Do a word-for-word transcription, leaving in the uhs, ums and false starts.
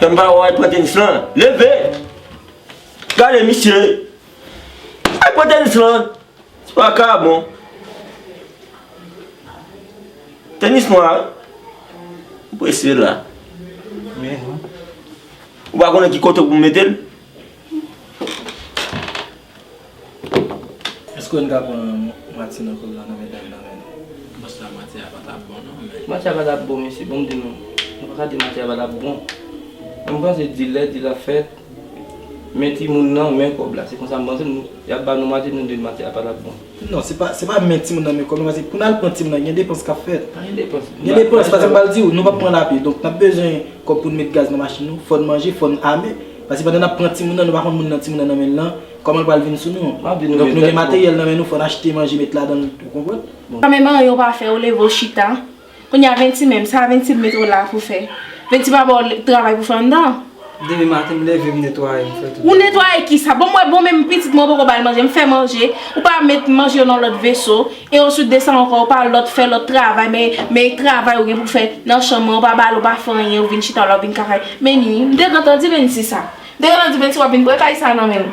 Tann pa wè al pran tenis lan. Leve! Gade misye! Al pran tenis lan! Se pa ka bon. Tenis nwa, wi. Ou prese la. Ou pa konnen ki kote pou m mete l? Èske n ka pran mwatye nan kòb la nan men dam nan men? Bòs la, mwatye a pa t ap bon non, men. Mwatye a pa t ap bon, mesye. Bon, m di nou, nou pa ka di mwatye a pa t ap bon. M panse di lè, di l ap fèt. Men timoun nan, men kòb la. Se konsa m panse, nou, y ap ba nou mwatye, nou di mwatye a pa t ap bon. Non, se pa, se pa men timoun nan, men kòb la, paske pou n al pran timoun nan, gen depans k ap fèt. Pa gen depans. Gen depans, paske m pral di w, nou p ap pran lapli. Donk, n ap bezwen kòb pou n met gaz nan machin nou, fò n manje, fò n ame. Paske pandan n ap pran timoun nan, nou pa konn moun nan, timoun nan nan men l lan, kòman l pral vin sou nou. M ap di nou. Donk, nou gen materyèl nan men nou, fò n achte manje, met ladan l, ou konprann? Bon. Sa menm anyen ou pa fè, ou leve, ou chita. Kounye a Venti menm, sa Venti mete w la pou fè? Venti pa ba w travay pou fè anndan? Demen maten, m leve, m netwaye, m fè tout. Ou netwaye kisa? Bon, m wè, bon, menm pitit mwen, ou poko ba l manje, m fè manje, ou pa met manje yo nan lòt veso, e answit de sa ankò, ou pa lòt fè lòt travay, men, men travay ou gen pou fè nan chanm mwen, ou pa ba l, ou pa fè anyen, ou vin chita la, ou vin kakay. Men ni, m te gentan di Venti sa. M te gentan di Venti w ap vin pran kay sa nan men l.